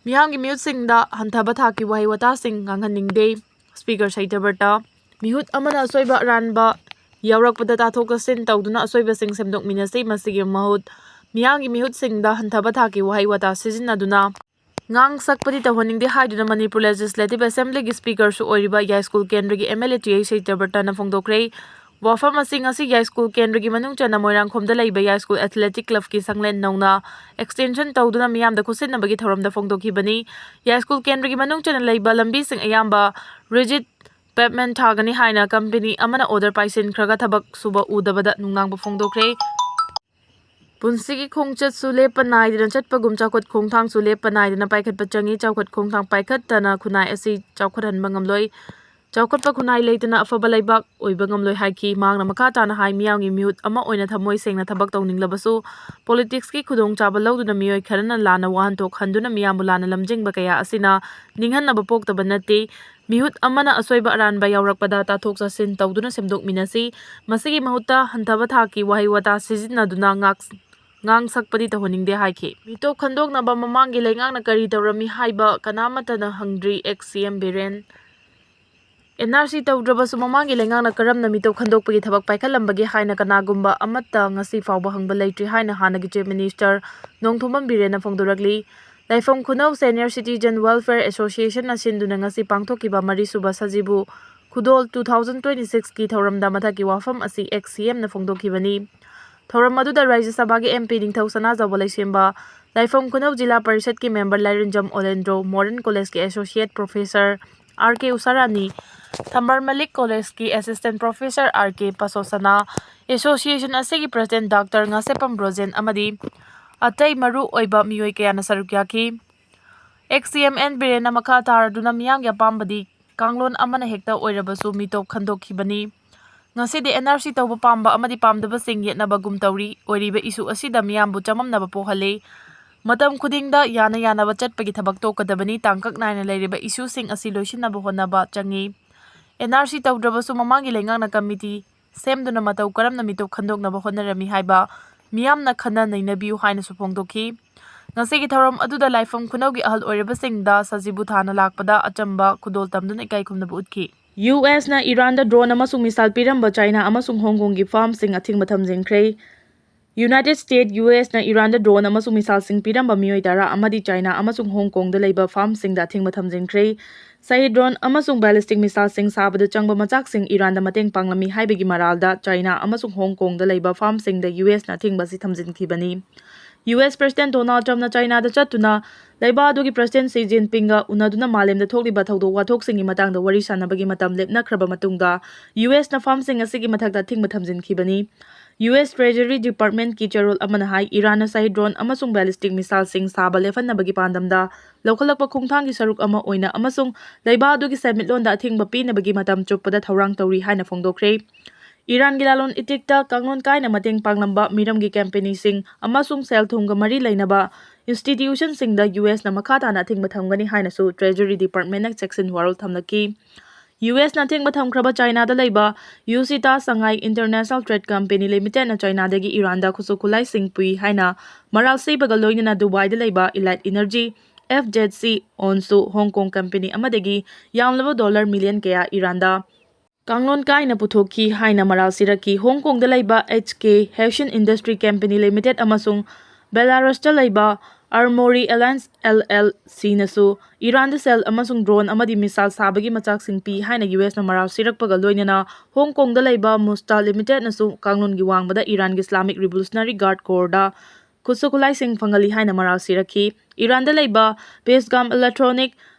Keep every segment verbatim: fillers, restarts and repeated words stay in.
ꯃꯤꯌꯥꯝꯒꯤ ꯃꯤꯍꯨꯠꯁꯤꯡꯗ ꯍꯟꯊꯕ ꯊꯥꯛꯀꯤ ꯋꯥꯍꯩ ꯋꯥꯇꯥꯁꯤꯡ ꯉꯥꯡꯍꯟꯅꯤꯡꯗꯦ꯫ ꯁ꯭ꯄꯤꯀꯔ ꯁꯩꯇꯕ꯭ꯔꯇ, ꯃꯤꯍꯨꯠ ꯑꯃꯅ ꯑꯁꯣꯏꯕ ꯑꯔꯥꯟꯕ ꯌꯥꯎꯔꯛꯄꯗ ꯇꯥꯊꯣꯛ ꯇꯥꯁꯤꯟ ꯇꯧꯗꯨꯅ ꯑꯁꯣꯏꯕꯁꯤꯡ ꯁꯦꯝꯗꯣꯛꯃꯤꯟꯅꯁꯤ꯫ ꯃꯁꯤꯒꯤ ꯃꯍꯨꯠ ꯃꯤꯌꯥꯝꯒꯤ ꯃꯤꯍꯨꯠꯁꯤꯡꯗ ꯍꯟꯊꯕ ꯊꯥꯛꯀꯤ ꯋꯥꯍꯩ ꯋꯥꯇꯥ ꯁꯤꯖꯤꯟꯅꯗꯨꯅ ꯉꯥꯡ ꯁꯛꯄꯗꯤ ꯇꯧꯍꯟꯅꯤꯡꯗꯦ ꯍꯥꯏꯗꯨꯅ ꯃꯅꯤꯄꯨꯔ ꯂꯦꯖꯤꯁꯂꯦꯇꯤꯚ ꯑꯦꯁꯦꯝꯕ꯭ꯂꯤꯒꯤ ꯁ꯭ꯄꯤꯀꯔꯁꯨ ꯑꯣꯏꯔꯤꯕ ꯌꯥꯏꯁ꯭ꯀꯨꯜ ꯀꯦꯟꯗ꯭ꯔꯒꯤ M L A T H ꯁꯩꯇꯕ꯭ꯔꯇꯅ ꯐꯣꯡꯗꯣꯛꯈ꯭ꯔꯦ꯫ ꯋꯥꯐꯝ ꯑꯁꯤ ꯉꯁꯤ ꯌꯥꯏꯁ꯭ꯀꯨꯜ ꯀꯦꯟꯗ꯭ꯔꯒꯤ ꯃꯅꯨꯡ ꯆꯟꯅ ꯃꯣꯏꯔꯥꯡꯈꯣꯝꯗ ꯂꯩꯕ ꯌꯥꯏꯁ꯭ꯀꯨꯜ ꯑꯦꯊꯂꯦꯇꯤꯛ ꯀ꯭ꯂꯕꯀꯤ ꯁꯪꯂꯦꯟ ꯅꯧꯅ ꯑꯦꯛꯁꯇꯦꯟꯁꯟ ꯇꯧꯗꯨꯅ ꯃꯤꯌꯥꯝꯗ ꯈꯨꯠꯁꯤꯟꯅꯕꯒꯤ ꯊꯧꯔꯝꯗ ꯐꯣꯡꯗꯣꯛꯈꯤꯕꯅꯤ꯫ ꯌꯥꯏꯁ꯭ꯀꯨꯜ ꯀꯦꯟꯗ꯭ꯔꯒꯤ ꯃꯅꯨꯡ ꯆꯟꯅ ꯂꯩꯕ ꯂꯝꯕꯤꯁꯤꯡ ꯑꯌꯥꯝꯕ ꯔꯤꯖꯤꯠ ꯄꯦꯚꯃꯦꯟ ꯊꯥꯒꯅꯤ ꯍꯥꯏꯅ ꯀꯝꯄꯦꯅꯤ ꯑꯃꯅ ꯑꯣꯔꯗꯔ ꯄꯥꯏꯁꯤꯟꯈ꯭ꯔꯒ ꯊꯕꯛ ꯁꯨꯕ ꯎꯗꯕꯗ ꯅꯨꯡꯅꯥꯡꯕ ꯐꯣꯡꯗꯣꯛꯈ꯭ꯔꯦ꯫ ꯄꯨꯟꯁꯤꯒꯤ ꯈꯣꯡꯆꯠꯁꯨ ꯂꯦꯞꯄ ꯅꯥꯏꯗꯅ ꯆꯠꯄꯒꯨꯝ, ꯆꯥꯎꯈꯠ ꯈꯣꯡꯊꯥꯡꯁꯨ ꯂꯦꯞꯄ ꯅꯥꯏꯗꯅ ꯄꯥꯏꯈꯠꯄ ꯆꯪꯏ꯫ ꯆꯥꯎꯈꯠ ꯈꯣꯡꯊꯥꯡ ꯄꯥꯏꯈꯠꯇꯅ ꯈꯨꯟꯅꯥꯏ ꯑꯁꯤ ꯆꯥꯎꯈꯠꯍꯟꯕ ꯉꯝꯂꯣꯏ꯫ ꯆꯥꯎꯈꯠꯄ ꯈꯨꯟꯅꯥꯏ ꯂꯩꯇꯅ ꯑꯐꯕ ꯂꯩꯕꯥꯛ ꯑꯣꯏꯕ ꯉꯝꯂꯣꯏ ꯍꯥꯏꯈꯤ꯫ ꯃꯍꯥꯛꯅ ꯃꯈꯥ ꯇꯥꯅ ꯍꯥꯏ, ꯃꯤꯌꯥꯝꯒꯤ ꯃꯤꯍꯨꯠ ꯑꯃ ꯑꯣꯏꯅ ꯊꯃꯣꯏ ꯁꯦꯡꯅ ꯊꯕꯛ ꯇꯧꯅꯤꯡꯂꯕꯁꯨ, ꯄꯣꯂꯤꯇꯤꯛꯁꯀꯤ ꯈꯨꯗꯣꯡꯆꯥꯕ ꯂꯧꯗꯨꯅ ꯃꯤꯑꯣꯏ ꯈꯔꯅ ꯂꯥꯟꯅ ꯋꯥꯍꯟꯊꯣꯛ ꯍꯟꯗꯨꯅ ꯃꯤꯌꯥꯝꯕꯨ ꯂꯥꯟꯅ ꯂꯝꯖꯤꯡꯕ ꯀꯌꯥ ꯑꯁꯤꯅ ꯅꯤꯡꯍꯟꯅꯕ ꯄꯣꯛꯇꯕ ꯅꯠꯇꯦ꯫ ꯃꯤꯍꯨꯠ ꯑꯃꯅ ꯑꯁꯣꯏꯕ ꯑꯔꯥꯟꯕ ꯌꯥꯎꯔꯛꯄꯗ ꯇꯥꯊꯣꯛ ꯇꯥꯁꯤꯟ ꯇꯧꯗꯨꯅ ꯁꯦꯝꯗꯣꯛꯃꯤꯟꯅꯁꯤ꯫ ꯃꯁꯤꯒꯤ ꯃꯍꯨꯠꯇ ꯍꯟꯊꯕ ꯊꯥꯛꯀꯤ ꯋꯥꯍꯩ ꯋꯥꯇꯥ ꯁꯤꯖꯤꯟꯅꯗꯨꯅ ꯉꯥꯛ-, ꯉꯥꯡ ꯁꯛꯄꯗꯤ ꯇꯧꯍꯟꯅꯤꯡꯗꯦ ꯍꯥꯏꯈꯤ꯫ ꯃꯤꯇꯣꯞ ꯈꯟꯗꯣꯛꯅꯕ ꯃꯃꯥꯡꯒꯤ ꯂꯩꯉꯥꯛꯅ ꯀꯔꯤ ꯇꯧꯔꯝꯃꯤ ꯍꯥꯏꯕ ꯀꯅꯥꯃꯠꯇꯅ ꯍꯪꯗ꯭ꯔꯤ, ex C M Biren. N R C ꯇꯧꯗ꯭ꯔꯕꯁꯨ ꯃꯃꯥꯡꯒꯤ ꯂꯩꯉꯥꯛꯅ ꯀꯔꯝꯅ ꯃꯤꯇꯣꯞ ꯈꯟꯗꯣꯛꯄꯒꯤ ꯊꯕꯛ ꯄꯥꯏꯈꯠꯂꯝꯕꯒꯦ ꯍꯥꯏꯅ ꯀꯅꯥꯒꯨꯝꯕ ꯑꯃꯠꯇ ꯉꯁꯤ ꯐꯥꯎꯕ ꯍꯪꯕ ꯂꯩꯇ꯭ꯔꯤ ꯍꯥꯏꯅ ꯍꯥꯟꯅꯒꯤ ꯆꯤꯐ ꯃꯤꯅꯤꯁꯇꯔ ꯅꯣꯡꯊꯣꯝꯕꯝ ꯕꯤꯔꯦꯟꯅ ꯐꯣꯡꯗꯣꯔꯛꯂꯤ꯫ ꯂꯥꯏꯐꯝ ꯈꯨꯅꯧ ꯁꯦꯅꯤꯌꯔ ꯁꯤꯇꯤꯖꯟ ꯋꯦꯜꯐꯤꯌꯔ ꯑꯦꯁꯣꯁꯤꯌꯦꯁꯟꯅ ꯁꯤꯟꯗꯨꯅ ꯉꯁꯤ ꯄꯥꯡꯊꯣꯛꯈꯤꯕ ꯃꯔꯤꯁꯨꯕ ꯁꯖꯤꯕꯨ ꯈꯨꯗꯣꯜ ꯇꯨ ꯊꯥꯎꯖꯟ ꯇ꯭ꯋꯦꯟꯇꯤ ꯁꯤꯛꯁꯀꯤ ꯊꯧꯔꯝꯗ ꯃꯊꯛꯀꯤ ꯋꯥꯐꯝ ꯑꯁꯤ ꯑꯦꯛꯁ ꯁꯤ ꯑꯦꯝꯅ ꯐꯣꯡꯗꯣꯛꯈꯤꯕꯅꯤ꯫ ꯊꯧꯔꯝ ꯑꯗꯨꯗ ꯔꯥꯖ꯭ꯌ ꯁꯚꯥꯒꯤ ꯑꯦꯝ ꯄꯤ ꯅꯤꯡꯊꯧ ꯁꯅꯥꯖꯥꯎꯕ ꯂꯩꯁꯦꯝꯕ, ꯂꯥꯏꯐꯝ ꯈꯨꯅꯧ ꯖꯤꯂꯥ ꯄꯔꯤꯁꯠꯀꯤ ꯃꯦꯝꯕꯔ ꯂꯥꯏꯔꯦꯟꯖꯝ ꯑꯣꯂꯦꯟꯗ꯭ꯔꯣ, ꯃꯣꯗꯔꯟ ꯀꯣꯂꯦꯖꯀꯤ ꯑꯦꯁꯣꯁꯤꯌꯦꯠ ꯄ꯭ꯔꯣꯐꯦꯁꯔ ꯑꯥꯔ ꯀꯦ ꯎꯁꯥꯔꯥꯅꯤ, ꯊꯝꯕꯥꯜ ꯃꯂꯤꯛ ꯀꯣꯂꯦꯖꯀꯤ ꯑꯦꯁꯤꯁꯇꯦꯟ ꯄ꯭ꯔꯣꯐꯦꯁꯔ ꯑꯥꯔ ꯀꯦ ꯄꯥꯁꯣꯁꯅꯥ, ꯑꯦꯁꯣꯁꯤꯌꯦꯁꯟ ꯑꯁꯤꯒꯤ ꯄ꯭ꯔꯁꯤꯗꯦꯟ ꯗꯥꯛꯇꯔ ꯉꯥꯁꯦꯞꯄꯝ ꯕ꯭ꯔꯣꯖꯦꯟ ꯑꯃꯗꯤ ꯑꯇꯩ ꯃꯔꯨ ꯑꯣꯏꯕ ꯃꯤꯑꯣꯏ ꯀꯌꯥꯅ ꯁꯔꯨꯛ ꯌꯥꯈꯤ꯫ ꯑꯦꯛꯁ ꯁꯤ ꯑꯦꯝ ꯑꯦꯟ ꯕꯤꯔꯦꯟꯅ ꯃꯈꯥ ꯇꯥꯔꯗꯨꯅ ꯃꯤꯌꯥꯝꯒꯤ ꯑꯄꯥꯝꯕꯗꯤ ꯀꯥꯡꯂꯣꯟ ꯑꯃꯅ ꯍꯦꯛꯇ ꯑꯣꯏꯔꯕꯁꯨ ꯃꯤꯇꯣꯞ ꯈꯟꯗꯣꯛꯈꯤꯕꯅꯤ꯫ ꯉꯁꯤꯗꯤ ꯑꯦꯟ ꯑꯥꯔ ꯁꯤ ꯇꯧꯕ ꯄꯥꯝꯕ ꯑꯃꯗꯤ ꯄꯥꯝꯗꯕꯁꯤꯡ ꯌꯦꯠꯅꯕꯒꯨꯝ ꯇꯧꯔꯤ꯫ ꯑꯣꯏꯔꯤꯕ ꯏꯁꯨ ꯑꯁꯤꯗ ꯃꯤꯌꯥꯝꯕꯨ ꯆꯃꯝꯅꯕ ꯄꯣꯛꯍꯜꯂꯤ꯫ ꯃꯇꯝ ꯈꯨꯗꯤꯡꯗ ꯌꯥꯅ ꯌꯥꯅꯕ ꯆꯠꯄꯒꯤ ꯊꯕꯛ ꯇꯣꯛꯀꯗꯕꯅꯤ꯫ ꯇꯥꯡꯀꯛ ꯅꯥꯏꯅ ꯂꯩꯔꯤꯕ ꯏꯁꯨꯁꯤꯡ ꯑꯁꯤ ꯂꯣꯏꯁꯤꯟꯅꯕ ꯍꯣꯠꯅꯕ ꯆꯪꯏ꯫ ꯑꯦꯟ ꯑꯥꯔ ꯁꯤ ꯇꯧꯗ꯭ꯔꯕꯁꯨ ꯃꯃꯥꯡꯒꯤ ꯂꯩꯉꯥꯛꯅ ꯀꯃꯤꯇꯤ ꯁꯦꯝꯗꯨꯅ ꯃꯇꯧ ꯀꯔꯝꯅ ꯃꯤꯇꯣꯞ ꯈꯟꯗꯣꯛꯅꯕ ꯍꯣꯠꯅꯔꯝꯃꯤ ꯍꯥꯏꯕ ꯃꯤꯌꯥꯝꯅ ꯈꯟꯅ ꯅꯩꯅꯕꯤꯌꯨ ꯍꯥꯏꯅꯁꯨ ꯐꯣꯡꯗꯣꯛꯈꯤ꯫ ꯉꯁꯤꯒꯤ ꯊꯧꯔꯝ ꯑꯗꯨꯗ ꯂꯥꯏꯐꯝ ꯈꯨꯅꯧꯒꯤ ꯑꯍꯜ ꯑꯣꯏꯔꯕꯁꯤꯡꯗ ꯁꯖꯤꯕꯨ ꯊꯥꯅ ꯂꯥꯛꯄꯗ ꯑꯆꯝꯕ ꯈꯨꯗꯣꯜ ꯇꯝꯗꯨꯅ ꯏꯀꯥꯏ ꯈꯨꯝꯅꯕ ꯎꯠꯈꯤ꯫ ꯌꯨ ꯑꯦꯁꯅ ꯏꯔꯥꯟꯗ ꯗ꯭ꯔꯣꯟ ꯑꯃꯁꯨꯡ ꯃꯤꯁꯥꯏꯜ ꯄꯤꯔꯝꯕ ꯆꯥꯏꯅꯥ ꯑꯃꯁꯨꯡ ꯍꯣꯡ ꯀꯣꯡꯒꯤ ꯐꯥꯔꯝꯁꯤꯡ ꯑꯊꯤꯡꯕ ꯊꯝꯖꯤꯟꯈ꯭ꯔꯦ꯫ ꯌꯨꯅꯥꯏꯇꯦꯗ ꯁ꯭ꯇꯦꯠ, ꯌꯨ ꯑꯦꯁꯅ ꯏꯔꯥꯟꯗ ꯗ꯭ꯔꯣꯟ ꯑꯃꯁꯨꯡ ꯃꯤꯁꯥꯏꯜꯁꯤꯡ ꯄꯤꯔꯝꯕ ꯃꯤꯑꯣꯏ ꯇꯔꯥ ꯑꯃꯗꯤ ꯆꯥꯏꯅꯥ ꯑꯃꯁꯨꯡ ꯍꯣꯡ ꯀꯣꯡꯗ ꯂꯩꯕ ꯐꯥꯔꯝꯁꯤꯡꯗ ꯑꯊꯤꯡꯕ ꯊꯝꯖꯤꯟꯈ꯭ꯔꯦ꯫ ꯁꯍꯤꯗ ꯗ꯭ꯔꯣꯟ ꯑꯃꯁꯨꯡ ꯕꯦꯂꯤꯁꯇꯤꯛ ꯃꯤꯁꯥꯏꯜꯁꯤꯡ ꯁꯥꯕꯗ ꯆꯪꯕ ꯃꯆꯥꯛꯁꯤꯡ ꯏꯔꯥꯟꯗ ꯃꯇꯦꯡ ꯄꯥꯡꯂꯝꯃꯤ ꯍꯥꯏꯕꯒꯤ ꯃꯔꯥꯜꯗ ꯆꯥꯏꯅꯥ ꯑꯃꯁꯨꯡ ꯍꯣꯡ ꯀꯣꯡꯗ ꯂꯩꯕ ꯐꯥꯔꯝꯁꯤꯡꯗ ꯌꯨ ꯑꯦꯁꯅ ꯑꯊꯤꯡꯕ ꯑꯁꯤ ꯊꯝꯖꯤꯟꯈꯤꯕꯅꯤ꯫ ꯌꯨ ꯑꯦꯁ ꯄ꯭ꯔꯦꯁꯤꯗꯦꯟꯠ ꯗꯣꯅꯥꯜꯗ ꯇ꯭ꯔꯝꯞꯅ ꯆꯥꯏꯅꯥꯗ ꯆꯠꯇꯨꯅ ꯂꯩꯕꯥꯛ ꯑꯗꯨꯒꯤ ꯄ꯭ꯔꯦꯁꯤꯗꯦꯟꯠ ꯁꯤ ꯖꯤꯟꯄꯤꯡꯒ ꯎꯅꯗꯨꯅ ꯃꯥꯂꯦꯝꯗ ꯊꯣꯛꯂꯤꯕ ꯊꯧꯗꯣꯛ ꯋꯥꯊꯣꯛꯁꯤꯡꯒꯤ ꯃꯇꯥꯡꯗ ꯋꯥꯔꯤ ꯁꯥꯟꯅꯕꯒꯤ ꯃꯇꯝ ꯂꯦꯞꯅꯈ꯭ꯔꯕ ꯃꯇꯨꯡꯗ, ꯌꯨ ꯑꯦꯁꯅ ꯐꯥꯔꯝꯁꯤꯡ ꯑꯁꯤꯒꯤ ꯃꯊꯛꯇ ꯑꯊꯤꯡꯕ ꯊꯝꯖꯤꯟꯈꯤꯕꯅꯤ꯫ ꯌꯨ ꯑꯦꯁ ꯇ꯭ꯔꯦꯖꯔꯤ ꯗꯤꯄꯥꯔꯠꯃꯦꯟꯠꯀꯤ ꯆꯦꯔꯣꯜ ꯑꯃꯅ ꯍꯥꯏ, ꯏꯔꯥꯟꯅ ꯁꯍꯤꯗ ꯗ꯭ꯔꯣꯟ ꯑꯃꯁꯨꯡ ꯕꯦꯂꯤꯁꯇꯤꯛ ꯃꯤꯁꯥꯏꯜꯁꯤꯡ ꯁꯥꯕ ꯂꯦꯞꯍꯟꯅꯕꯒꯤ ꯄꯥꯟꯗꯝꯗ ꯂꯧꯈꯠꯂꯛꯄ ꯈꯣꯡꯊꯥꯡꯒꯤ ꯁꯔꯨꯛ ꯑꯃ ꯑꯣꯏꯅ ꯑꯃꯁꯨꯡ ꯂꯩꯕꯥꯛ ꯑꯗꯨꯒꯤ ꯁꯦꯟꯃꯤꯠꯂꯣꯟꯗ ꯑꯊꯤꯡꯕ ꯄꯤꯅꯕꯒꯤ ꯃꯇꯝ ꯆꯨꯞꯄꯗ ꯊꯧꯔꯥꯡ ꯇꯧꯔꯤ ꯍꯥꯏꯅ ꯐꯣꯡꯗꯣꯛꯈ꯭ꯔꯦ꯫ ꯏꯔꯥꯟꯒꯤ ꯂꯂꯣꯟ ꯏꯇꯤꯛꯇ ꯀꯥꯡꯂꯣꯟ ꯀꯥꯏꯅ ꯃꯇꯦꯡ ꯄꯥꯡꯂꯝꯕ ꯃꯤꯔꯝꯒꯤ ꯀꯝꯄꯦꯅꯤꯁꯤꯡ ꯑꯃꯁꯨꯡ ꯁꯦꯜ-ꯊꯨꯝꯒ ꯃꯔꯤ ꯂꯩꯅꯕ ꯏꯟꯁꯇꯤꯇ꯭ꯌꯨꯁꯟꯁꯤꯡꯗ ꯌꯨ ꯑꯦꯁꯅ ꯃꯈꯥ ꯇꯥꯅ ꯑꯊꯤꯡꯕ ꯊꯝꯒꯅꯤ ꯍꯥꯏꯅꯁꯨ ꯇ꯭ꯔꯦꯖꯔꯤ ꯗꯤꯄꯥꯔꯠꯃꯦꯟꯠꯅ ꯆꯦꯛꯁꯤꯟ ꯋꯥꯔꯣꯜ ꯊꯝꯂꯛꯈꯤ꯫ ꯌꯨ ꯑꯦꯁꯅ ꯑꯊꯤꯡꯕ ꯊꯝꯈ꯭ꯔꯕ ꯆꯥꯏꯅꯥꯗ ꯂꯩꯕ ꯌꯨꯁꯤꯇꯥ ꯁꯉꯥꯏ ꯏꯟꯇꯔꯅꯦꯁꯅꯦꯜ ꯇ꯭ꯔꯦꯗ ꯀꯝꯄꯦꯅꯤ ꯂꯤꯃꯤꯇꯦꯗꯅ ꯆꯥꯏꯅꯥꯗꯒꯤ ꯏꯔꯥꯟꯗ ꯈꯨꯠꯁꯨ ꯈꯨꯠꯂꯥꯏꯁꯤꯡ ꯄꯨꯏ ꯍꯥꯏꯅ ꯃꯔꯥꯜ ꯁꯤꯕꯒ ꯂꯣꯏꯅꯅ ꯗꯨꯕꯥꯏꯗ ꯂꯩꯕ ꯏꯂꯥꯏꯠ ꯏꯅꯔꯖꯤ, ꯑꯦꯐ ꯖꯦꯗ ꯁꯤ ꯑꯣꯟꯁꯨ ꯍꯣꯡ ꯀꯣꯡ ꯀꯝꯄꯦꯅꯤ ꯑꯃꯗꯒꯤ ꯌꯥꯝꯂꯕ ꯗꯣꯂꯔ ꯃꯤꯂꯤꯌꯟ ꯀꯌꯥ ꯏꯔꯥꯟꯗ ꯀꯥꯡꯂꯣꯟ ꯀꯥꯏꯅ ꯄꯨꯊꯣꯛꯈꯤ ꯍꯥꯏꯅ ꯃꯔꯥꯜ ꯁꯤꯔꯛꯈꯤ꯫ ꯍꯣꯡ ꯀꯣꯡꯗ ꯂꯩꯕ ꯑꯩꯆ ꯀꯦ ꯍꯦꯁꯟ ꯏꯟꯗꯁꯇ꯭ꯔꯤ ꯀꯝꯄꯦꯅꯤ ꯂꯤꯃꯤꯇꯦꯗ ꯑꯃꯁꯨꯡ ꯕꯦꯂꯥꯔꯁꯇ ꯂꯩꯕ ꯑꯥꯔꯃꯣꯔꯤ ꯑꯦꯂꯥꯌꯟꯁ ꯑꯦꯜ ꯑꯦꯜ ꯁꯤꯅꯁꯨ ꯏꯔꯥꯟꯗ ꯁꯦꯜ ꯑꯃꯁꯨꯡ ꯗ꯭ꯔꯣꯟ ꯑꯃꯗꯤ ꯃꯤꯁꯥꯏꯜ ꯁꯥꯕꯒꯤ ꯃꯆꯥꯛꯁꯤꯡ ꯄꯤ ꯍꯥꯏꯅ ꯌꯨ ꯑꯦꯁꯅ ꯃꯔꯥꯜ ꯁꯤꯔꯛꯄꯒ ꯂꯣꯏꯅꯅ ꯍꯣꯡ ꯀꯣꯡꯗ ꯂꯩꯕ ꯃꯨꯁꯇꯥ ꯂꯤꯃꯤꯇꯦꯗꯅꯁꯨ ꯀꯥꯡꯂꯣꯟꯒꯤ ꯋꯥꯡꯃꯗ ꯏꯔꯥꯟꯒꯤ ꯏꯁꯂꯥꯃꯤꯛ ꯔꯤꯚꯣꯂꯨꯁꯅꯔꯤ ꯒꯥꯔꯗ ꯀꯣꯔꯗ ꯈꯨꯠꯁꯨ ꯈꯨꯠꯂꯥꯏꯁꯤꯡ ꯐꯪꯍꯜꯂꯤ ꯍꯥꯏꯅ ꯃꯔꯥꯜ ꯁꯤꯔꯛꯈꯤ꯫ ꯏꯔꯥꯟꯗ ꯂꯩꯕ ꯄꯦꯁꯒꯥꯝ ꯏꯂꯦꯛꯇ꯭ꯔꯣꯅꯤꯛ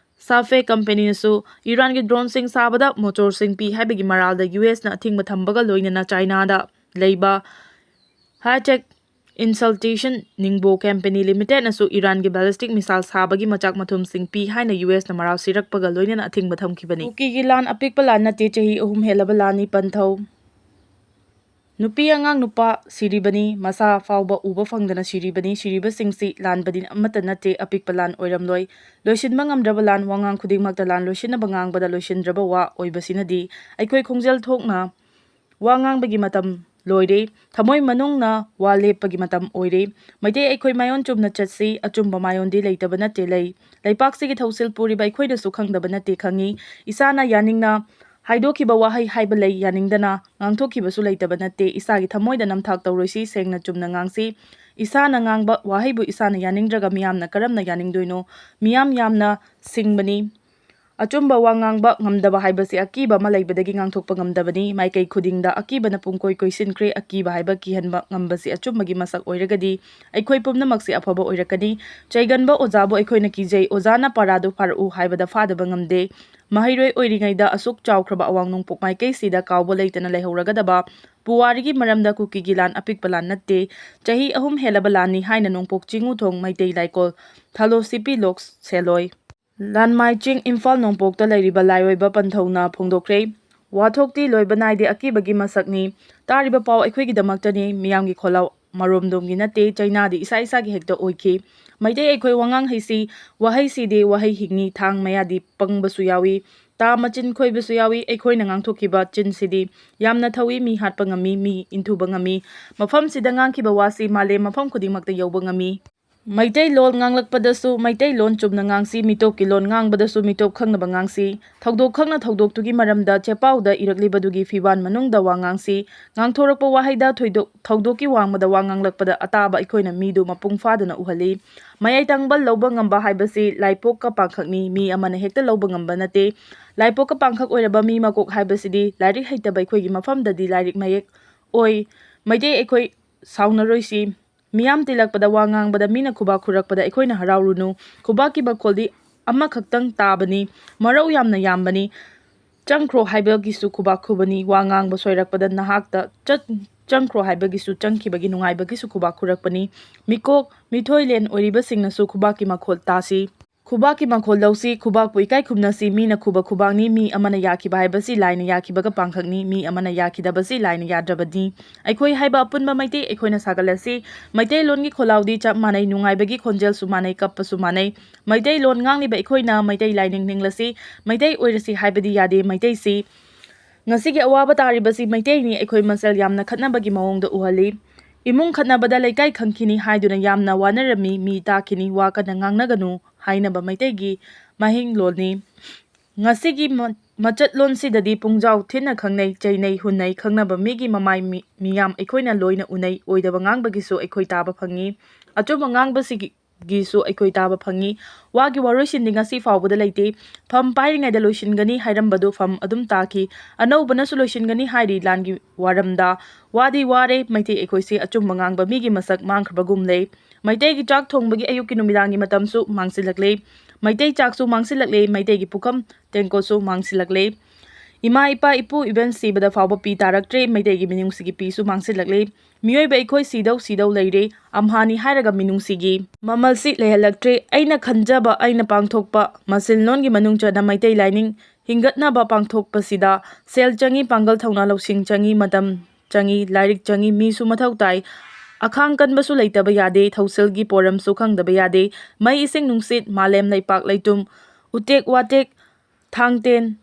ꯁꯥꯐꯦ ꯀꯝꯄꯦꯅꯤꯅꯁꯨ ꯏꯔꯥꯟꯒꯤ ꯗ꯭ꯔꯣꯟꯁꯤꯡ ꯁꯥꯕꯗ ꯃꯣꯇꯣꯔꯁꯤꯡ ꯄꯤ ꯍꯥꯏꯕꯒꯤ ꯃꯔꯥꯜꯗ ꯌꯨ ꯑꯦꯁꯅ ꯑꯊꯤꯡꯕ ꯊꯝꯕꯒ ꯂꯣꯏꯅꯅ ꯆꯥꯏꯅꯥꯗ ꯂꯩꯕ ꯍꯥꯏꯇꯦꯛ ꯏꯟꯁꯜꯇꯦꯁꯟ ꯅꯤꯡꯕꯣ ꯀꯝꯄꯦꯅꯤ ꯂꯤꯃꯤꯇꯦꯗꯅꯁꯨ ꯏꯔꯥꯟꯒꯤ ꯕꯦꯂꯤꯁꯇꯤꯛ ꯃꯤꯁꯥꯏꯜ ꯁꯥꯕꯒꯤ ꯃꯆꯥꯛ ꯃꯊꯨꯝꯁꯤꯡ ꯄꯤ ꯍꯥꯏꯅ ꯌꯨ ꯑꯦꯁꯅ ꯃꯔꯥꯜ ꯁꯤꯔꯛꯄꯒ ꯂꯣꯏꯅꯅ ꯑꯊꯤꯡꯕ ꯊꯝꯈꯤꯕꯅꯤ꯫ ꯀꯨꯀꯤꯒꯤ ꯂꯥꯟ ꯑꯄꯤꯛꯄ ꯂꯥꯟ ꯅꯠꯇꯦ, ꯆꯍꯤ ꯑꯍꯨꯝ ꯍꯦꯜꯂꯕ ꯂꯥꯟꯅꯤ ꯄꯟꯊꯧ꯫ ꯅꯨꯄꯤ ꯑꯉꯥꯡ ꯅꯨꯄꯥ ꯁꯤꯔꯤꯕꯅꯤ, ꯃꯁꯥ ꯐꯥꯎꯕ ꯎꯕ ꯐꯪꯗꯅ ꯁꯤꯔꯤꯕꯅꯤ꯫ ꯁꯤꯔꯤꯕꯁꯤꯡꯁꯤ ꯂꯥꯟꯕꯗꯤ ꯑꯃꯠꯇ ꯅꯠꯇꯦ, ꯑꯄꯤꯛꯄ ꯂꯥꯟ ꯑꯣꯏꯔꯝꯂꯣꯏ꯫ ꯂꯣꯏꯁꯤꯟꯕ ꯉꯝꯗ꯭ꯔꯕ ꯂꯥꯟ, ꯋꯥꯉꯥꯡ ꯈꯨꯗꯤꯡꯃꯛꯇ ꯂꯥꯟ ꯂꯣꯏꯁꯤꯟꯅꯕ ꯉꯥꯡꯕꯗ ꯂꯣꯏꯁꯤꯟꯗ꯭ꯔꯕ ꯋꯥ ꯑꯣꯏꯕꯁꯤꯅꯗꯤ ꯑꯩꯈꯣꯏ ꯈꯣꯡꯖꯦꯜ ꯊꯣꯛꯅ ꯋꯥ ꯉꯥꯡꯕꯒꯤ ꯃꯇꯝ ꯂꯣꯏꯔꯦ꯫ ꯊꯃꯣꯏ ꯃꯅꯨꯡꯅ ꯋꯥ ꯂꯦꯞꯄꯒꯤ ꯃꯇꯝ ꯑꯣꯏꯔꯦ꯫ ꯃꯩꯇꯩ ꯑꯩꯈꯣꯏ ꯃꯥꯌꯣꯟ ꯆꯨꯝꯅ ꯆꯠꯁꯤ, ꯑꯆꯨꯝꯕ ꯃꯥꯌꯣꯟꯗꯤ ꯂꯩꯇꯕ ꯅꯠꯇꯦ, ꯂꯩ꯫ ꯂꯩꯄꯥꯛꯁꯤꯒꯤ ꯊꯧꯁꯤꯜ ꯄꯨꯔꯤꯕ ꯑꯩꯈꯣꯏꯅꯁꯨ ꯈꯪꯗꯕ ꯅꯠꯇꯦ, ꯈꯪꯉꯤ꯫ ꯏꯁꯥꯅ ꯌꯥꯅꯤꯡꯅ ꯍꯥꯏꯗꯣꯛꯈꯤꯕ ꯋꯥꯍꯩ ꯍꯥꯏꯕ ꯂꯩ, ꯌꯥꯅꯤꯡꯗꯅ ꯉꯥꯡꯊꯣꯛꯈꯤꯕꯁꯨ ꯂꯩꯇꯕ ꯅꯠꯇꯦ꯫ ꯏꯁꯥꯒꯤ ꯊꯃꯣꯏꯗ ꯅꯝꯊꯥꯛ ꯇꯧꯔꯣꯏꯁꯤ, ꯁꯦꯡꯅ ꯆꯨꯝꯅ ꯉꯥꯡꯁꯤ꯫ ꯏꯁꯥꯅ ꯉꯥꯡꯕ ꯋꯥꯍꯩꯕꯨ ꯏꯁꯥꯅ ꯌꯥꯅꯤꯡꯗ꯭ꯔꯒ ꯃꯤꯌꯥꯝꯅ ꯀꯔꯝꯅ ꯌꯥꯅꯤꯡꯗꯣꯏꯅꯣ? ꯃꯤꯌꯥꯝ ꯌꯥꯝꯅ ꯁꯤꯡꯕꯅꯤ꯫ ꯑꯆꯨꯝꯕ ꯋꯥ ꯉꯥꯡꯕ ꯉꯝꯗꯕ ꯍꯥꯏꯕꯁꯤ ꯑꯀꯤꯕ ꯑꯃ ꯂꯩꯕꯗꯒꯤ ꯉꯥꯡꯊꯣꯛꯄ ꯉꯝꯗꯕꯅꯤ꯫ ꯃꯥꯏꯀꯩ ꯈꯨꯗꯤꯡꯗ ꯑꯀꯤꯕꯅ ꯄꯨꯡꯀꯣꯏ ꯀꯣꯏꯁꯤꯟꯈ꯭ꯔꯦ꯫ ꯑꯀꯤꯕ ꯍꯥꯏꯕ ꯀꯤꯍꯟꯕ ꯉꯝꯕꯁꯤ ꯑꯆꯨꯝꯕꯒꯤ ꯃꯁꯛ ꯑꯣꯏꯔꯒꯗꯤ ꯑꯩꯈꯣꯏ ꯄꯨꯝꯅꯃꯛꯁꯤ ꯑꯐꯕ ꯑꯣꯏꯔꯛꯀꯅꯤ꯫ ꯆꯩꯒꯟꯕ ꯑꯣꯖꯥꯕꯨ ꯑꯩꯈꯣꯏꯅ ꯀꯤꯖꯩ, "ꯑꯣꯖꯥꯅ ꯄꯥꯔꯥꯗꯨ ꯐꯥꯔꯛꯎ" ꯍꯥꯏꯕꯗ ꯐꯥꯗꯕ ꯉꯝꯗꯦ꯫ ꯃꯍꯩꯔꯣꯏ ꯑꯣꯏꯔꯤꯉꯩꯗ ꯑꯁꯨꯛ ꯆꯥꯎꯈ꯭ꯔꯕ ꯑꯋꯥꯡ ꯅꯣꯡꯄꯣꯛ ꯃꯥꯏꯀꯩꯁꯤꯗ ꯀꯥꯎꯕ ꯂꯩꯇꯅ ꯂꯩꯍꯧꯔꯒꯗꯕ ꯄꯨꯋꯥꯔꯤꯒꯤ ꯃꯔꯝꯗ ꯀꯨꯀꯤꯒꯤ ꯂꯥꯟ ꯑꯄꯤꯛꯄ ꯂꯥꯟ ꯅꯠꯇꯦ꯫ ꯆꯍꯤ ꯑꯍꯨꯝ ꯍꯦꯜꯂꯕ ꯂꯥꯟꯅꯤ ꯍꯥꯏꯅ ꯅꯣꯡꯄꯣꯛ ꯆꯤꯡꯉꯨꯊꯣꯡ ꯃꯩꯇꯩ ꯂꯥꯏꯀꯣꯜ ꯊꯥꯂꯣ ꯁꯤꯄꯤ ꯂꯣꯛ ꯁꯦꯂꯣꯏ ꯂꯥꯟꯃꯥꯏ ꯆꯤꯡ ꯏꯝꯐꯥꯜ ꯅꯣꯡꯄꯣꯛꯇ ꯂꯩꯔꯤꯕ ꯂꯥꯏꯑꯣꯏꯕ ꯄꯟꯊꯧꯅ ꯐꯣꯡꯗꯣꯛꯈ꯭ꯔꯦ꯫ ꯋꯥꯊꯣꯛꯇꯤ ꯂꯣꯏꯕ ꯅꯥꯏꯗꯦ, ꯑꯀꯤꯕꯒꯤ ꯃꯁꯛꯅꯤ꯫ ꯇꯥꯔꯤꯕ ꯄꯥꯎ ꯑꯩꯈꯣꯏꯒꯤꯗꯃꯛꯇꯅꯤ, ꯃꯤꯌꯥꯝꯒꯤ ꯈꯣꯜꯂꯥꯎ ꯃꯔꯣꯝꯗꯣꯝꯒꯤ ꯅꯠꯇꯦ, ꯆꯩꯅꯥꯗꯤ ꯏꯁꯥ ꯏꯁꯥꯒꯤ ꯍꯦꯛꯇ ꯑꯣꯏꯈꯤ꯫ ꯃꯩꯇꯩ ꯑꯩꯈꯣꯏ ꯋꯥꯉꯥꯡ ꯍꯩꯁꯤ, ꯋꯥꯍꯩꯁꯤꯗꯤ ꯋꯥꯍꯩ ꯍꯤꯡꯅꯤ, ꯊꯥꯡ ꯃꯌꯥꯗꯤ ꯄꯪꯕꯁꯨ ꯌꯥꯎꯏ, ꯇꯥ ꯃꯆꯤꯟ ꯈꯣꯏꯕꯁꯨ ꯌꯥꯎꯏ꯫ ꯑꯩꯈꯣꯏꯅ ꯉꯥꯡꯊꯣꯛꯈꯤꯕ ꯆꯤꯟꯁꯤꯗꯤ ꯌꯥꯝꯅ ꯊꯧꯏ, ꯃꯤ ꯍꯥꯠꯄ ꯉꯝꯃꯤ, ꯃꯤ ꯏꯟꯊꯨꯕ ꯉꯝꯃꯤ꯫ ꯃꯐꯝꯁꯤꯗ ꯉꯥꯡꯈꯤꯕ ꯋꯥꯁꯤ ꯃꯥꯂꯦꯝ ꯃꯐꯝ ꯈꯨꯗꯤꯡꯃꯛꯇ ꯌꯧꯕ ꯉꯝꯃꯤ꯫ ꯃꯩꯇꯩꯂꯣꯟ ꯉꯥꯡꯂꯛꯄꯗꯁꯨ ꯃꯩꯇꯩꯂꯣꯟ ꯆꯨꯝꯅ ꯉꯥꯡꯁꯤ, ꯃꯤꯇꯣꯞꯀꯤ ꯂꯣꯟ ꯉꯥꯡꯕꯗꯁꯨ ꯃꯤꯇꯣꯞ ꯈꯪꯅꯕ ꯉꯥꯡꯁꯤ꯫ ꯊꯧꯗꯣꯛ ꯈꯪꯅ ꯊꯧꯗꯣꯛꯇꯨꯒꯤ ꯃꯔꯝꯗ ꯆꯦꯄꯥꯎꯗ ꯏꯔꯛꯂꯤꯕꯗꯨꯒꯤ ꯐꯤꯕꯥꯟ ꯃꯅꯨꯡꯗ ꯋꯥ ꯉꯥꯡꯁꯤ꯫ ꯉꯥꯡꯊꯣꯔꯛꯄ ꯋꯥꯍꯩꯗ ꯊꯣꯏꯗꯣꯛ-, ꯊꯧꯗꯣꯛꯀꯤ ꯋꯥꯡꯃꯗ ꯋꯥ ꯉꯥꯡꯂꯛꯄꯗ ꯑꯇꯥꯕ ꯑꯩꯈꯣꯏꯅ ꯃꯤꯗꯨ ꯃꯄꯨꯡ ꯐꯥꯗꯅ ꯎꯍꯜꯂꯤ꯫ ꯃꯌꯥꯏ ꯇꯪꯕ ꯂꯧꯕ ꯉꯝꯕ ꯍꯥꯏꯕꯁꯤ ꯂꯥꯏꯄꯣꯛꯀ ꯄꯥꯡꯈꯛꯅꯤ, ꯃꯤ ꯑꯃꯅ ꯍꯦꯛꯇ ꯂꯧꯕ ꯉꯝꯕ ꯅꯠꯇꯦ꯫ ꯂꯥꯏꯄꯣꯛꯀ ꯄꯥꯡꯈꯛ ꯑꯣꯏꯔꯕ ꯃꯤ ꯃꯀꯣꯛ ꯍꯥꯏꯕꯁꯤꯗꯤ ꯂꯥꯏꯔꯤꯛ ꯍꯩꯇꯕ ꯑꯩꯈꯣꯏꯒꯤ ꯃꯐꯝꯗꯗꯤ ꯂꯥꯏꯔꯤꯛ ꯃꯌꯦꯛ ꯑꯣꯏ꯫ ꯃꯩꯇꯩ ꯑꯩꯈꯣꯏ ꯁꯥꯎꯅꯔꯣꯏꯁꯤ꯫ ꯃꯤꯌꯥꯝ ꯇꯤꯜꯂꯛꯄꯗ ꯋꯥ ꯉꯥꯡꯕꯗ, ꯃꯤꯅ ꯈꯨꯕꯥꯛ ꯈꯨꯔꯛꯄꯗ ꯑꯩꯈꯣꯏꯅ ꯍꯔꯥꯎꯔꯨꯅꯨ꯫ ꯈꯨꯕꯥꯛꯀꯤ ꯃꯈꯣꯜꯗꯤ ꯑꯃꯈꯛꯇꯪ ꯇꯥꯕꯅꯤ, ꯃꯔꯧ ꯌꯥꯝꯅ ꯌꯥꯝꯕꯅꯤ꯫ ꯆꯪꯈ꯭ꯔꯣ ꯍꯥꯏꯕꯒꯤꯁꯨ ꯈꯨꯕꯥꯛ ꯈꯨꯕꯅꯤ, ꯋꯥ ꯉꯥꯡꯕ ꯁꯣꯏꯔꯛꯄꯗ ꯅꯍꯥꯛꯇ ꯆꯠ-, ꯆꯪꯈ꯭ꯔꯣ ꯍꯥꯏꯕꯒꯤꯁꯨ, ꯆꯪꯈꯤꯕꯒꯤ ꯅꯨꯡꯉꯥꯏꯕꯒꯤꯁꯨ ꯈꯨꯕꯥꯛ ꯈꯨꯔꯛꯄꯅꯤ꯫ ꯃꯤꯀꯣꯛ ꯃꯤꯊꯣꯏꯂꯦꯟ ꯑꯣꯏꯔꯤꯕꯁꯤꯡꯅꯁꯨ ꯈꯨꯕꯥꯛꯀꯤ ꯃꯈꯣꯜ ꯇꯥꯁꯤ꯫ ꯈꯨꯕꯥꯛꯀꯤ ꯃꯈꯣꯜ ꯂꯧꯁꯤ, ꯈꯨꯕꯥꯛꯄꯨ ꯏꯀꯥꯏ ꯈꯨꯝꯅꯁꯤ, ꯃꯤꯅ ꯈꯨꯕ ꯈꯨꯕꯥꯛꯅꯤ, ꯃꯤ ꯑꯃꯅ ꯌꯥꯈꯤꯕ ꯍꯥꯏꯕꯁꯤ ꯂꯥꯏꯅ ꯌꯥꯈꯤꯕꯒ ꯄꯥꯡꯈꯛꯅꯤ, ꯃꯤ ꯑꯃꯅ ꯌꯥꯈꯤꯗꯕꯁꯤ ꯂꯥꯏꯅ ꯌꯥꯗ꯭ꯔꯕꯅꯤ꯫ ꯑꯩꯈꯣꯏ ꯍꯥꯏꯕ ꯑꯄꯨꯟꯕ ꯃꯩꯇꯩ ꯑꯩꯈꯣꯏꯅ ꯁꯥꯒꯠꯂꯁꯤ꯫ ꯃꯩꯇꯩꯂꯣꯟꯒꯤ ꯈꯣꯜꯂꯥꯎꯗꯤ ꯆꯞ ꯃꯥꯟꯅꯩ, ꯅꯨꯡꯉꯥꯏꯕꯒꯤ ꯈꯣꯟꯖꯦꯜꯁꯨ ꯃꯥꯟꯅꯩ, ꯀꯞꯄꯁꯨ ꯃꯥꯟꯅꯩ꯫ ꯃꯩꯇꯩꯂꯣꯟ ꯉꯥꯡꯂꯤꯕ ꯑꯩꯈꯣꯏꯅ ꯃꯩꯇꯩ ꯂꯥꯏꯅꯤꯡ ꯅꯤꯡꯂꯁꯤ, ꯃꯩꯇꯩ ꯑꯣꯏꯔꯁꯤ ꯍꯥꯏꯕꯗꯤ ꯌꯥꯗꯦ, ꯃꯩꯇꯩꯁꯤ ꯉꯁꯤꯒꯤ ꯑꯋꯥꯕ ꯇꯥꯔꯤꯕꯁꯤ ꯃꯩꯇꯩꯅꯤ꯫ ꯑꯩꯈꯣꯏ ꯃꯁꯦꯜ ꯌꯥꯝꯅ ꯈꯠꯅꯕꯒꯤ ꯃꯑꯣꯡꯗ ꯎꯍꯜꯂꯤ꯫ ꯏꯃꯨꯡ ꯈꯠꯅꯕꯗ ꯂꯩꯀꯥꯏ ꯈꯪꯈꯤꯅꯤ ꯍꯥꯏꯗꯨꯅ ꯌꯥꯝꯅ ꯋꯥꯅꯔꯝꯃꯤ꯫ ꯃꯤ ꯇꯥꯈꯤꯅꯤ, ꯋꯥ ꯀꯟꯅ ꯉꯥꯡꯅꯒꯅꯨ ꯍꯥꯏꯅꯕ ꯃꯩꯇꯩꯒꯤ ꯃꯍꯤꯡꯂꯣꯟꯅꯤ꯫ ꯉꯁꯤꯒꯤ ꯃ-, ꯃꯆꯠꯂꯣꯟꯁꯤꯗꯗꯤ ꯄꯨꯡꯖꯥꯎ ꯊꯤꯟꯅ ꯈꯪꯅꯩ, ꯆꯩꯅꯩ, ꯍꯨꯟꯅꯩ, ꯈꯪꯅꯕ ꯃꯤꯒꯤ ꯃꯃꯥꯏ ꯃꯤ-, ꯃꯤꯌꯥꯝ ꯑꯩꯈꯣꯏꯅ ꯂꯣꯏꯅ ꯎꯅꯩ꯫ ꯑꯣꯏꯗꯕ ꯉꯥꯡꯕꯒꯤꯁꯨ ꯑꯩꯈꯣꯏ ꯇꯥꯕ ꯐꯪꯉꯤ꯫ ꯑꯆꯨꯝꯕ ꯉꯥꯡꯕꯁꯤꯒꯤ ꯒꯤꯁꯨ ꯑꯩꯈꯣꯏ ꯇꯥꯕ ꯐꯪꯉꯤ꯫ ꯋꯥꯒꯤ ꯋꯥꯔꯣꯏꯁꯤꯟꯗꯤ ꯉꯁꯤ ꯐꯥꯎꯕꯗ ꯂꯩꯇꯦ꯫ ꯐꯝ ꯄꯥꯏꯔꯤꯉꯩꯗ ꯂꯣꯏꯁꯤꯟꯒꯅꯤ ꯍꯥꯏꯔꯝꯕꯗꯨ ꯐꯝ ꯑꯗꯨꯝ ꯇꯥꯈꯤ꯫ ꯑꯅꯧꯕꯅꯁꯨ ꯂꯣꯏꯁꯤꯟꯒꯅꯤ ꯍꯥꯏꯔꯤ ꯂꯥꯟꯒꯤ ꯋꯥꯔꯝꯗ꯫ ꯋꯥꯗꯤ ꯋꯥꯔꯦ, ꯃꯩꯇꯩ ꯑꯩꯈꯣꯏꯁꯤ ꯑꯆꯨꯝꯕ ꯉꯥꯡꯕ ꯃꯤꯒꯤ ꯃꯁꯛ ꯃꯥꯡꯈ꯭ꯔꯕꯒꯨꯝ ꯂꯩ꯫ ꯃꯩꯇꯩꯒꯤ ꯆꯥꯛ ꯊꯣꯡꯕꯒꯤ ꯑꯌꯨꯛꯀꯤ ꯅꯨꯃꯤꯗꯥꯡꯒꯤ ꯃꯇꯝꯁꯨ ꯃꯥꯡꯁꯤꯜꯂꯛꯂꯦ꯫ ꯃꯩꯇꯩ ꯆꯥꯛꯁꯨ ꯃꯥꯡꯁꯤꯜꯂꯛꯂꯦ, ꯃꯩꯇꯩꯒꯤ ꯄꯨꯈꯝ ꯇꯦꯡꯀꯣꯠꯁꯨ ꯃꯥꯡꯁꯤꯜꯂꯛꯂꯦ꯫ ꯏꯃꯥ, ꯏꯄꯥ, ꯏꯄꯨ, ꯏꯕꯦꯟ ꯁꯤꯕꯗ ꯐꯥꯎꯕ ꯄꯤ ꯇꯥꯔꯛꯇ꯭ꯔꯦ, ꯃꯩꯇꯩꯒꯤ ꯃꯤꯅꯨꯡꯁꯤꯒꯤ ꯄꯤꯁꯨ ꯃꯥꯡꯁꯤꯜꯂꯛꯂꯦ꯫ ꯃꯤꯑꯣꯏꯕ ꯑꯩꯈꯣꯏ ꯁꯤꯗꯧ ꯁꯤꯗꯧ ꯂꯩꯔꯦ, ꯑꯝꯍꯥꯅꯤ ꯍꯥꯏꯔꯒ ꯃꯤꯅꯨꯡꯁꯤꯒꯤ ꯃꯃꯜꯁꯤ ꯂꯩꯍꯜꯂꯛꯇ꯭ꯔꯦ꯫ ꯑꯩꯅ ꯈꯟꯖꯕ, ꯑꯩꯅ ꯄꯥꯡꯊꯣꯛꯄ ꯃꯁꯦꯜꯂꯣꯟꯒꯤ ꯃꯅꯨꯡ ꯆꯟꯅ ꯃꯩꯇꯩ ꯂꯥꯏꯅꯤꯡ ꯍꯤꯡꯒꯠꯅꯕ ꯄꯥꯡꯊꯣꯛꯄꯁꯤꯗ ꯁꯦꯜ ꯆꯪꯏ, ꯄꯥꯡꯒꯜ, ꯊꯧꯅꯥ, ꯂꯧꯁꯤꯡ ꯆꯪꯏ, ꯃꯇꯝ ꯆꯪꯏ, ꯂꯥꯏꯔꯤꯛ ꯆꯪꯏ, ꯃꯤꯁꯨ ꯃꯊꯧ ꯇꯥꯏ꯫ ꯑꯈꯥꯡ ꯀꯟꯕꯁꯨ ꯂꯩꯇꯕ ꯌꯥꯗꯦ, ꯊꯧꯁꯤꯜꯒꯤ ꯄꯣꯔꯝꯁꯨ ꯈꯪꯗꯕ ꯌꯥꯗꯦ꯫ ꯃꯩ, ꯏꯁꯤꯡ, ꯅꯨꯡꯁꯤꯠ, ꯃꯥꯂꯦꯝ, ꯂꯩꯄꯥꯛ, ꯂꯩꯇꯨꯝ, ꯎꯇꯦꯛ, ꯋꯥꯇꯦꯛ, ꯊꯥꯡꯇꯦꯟ,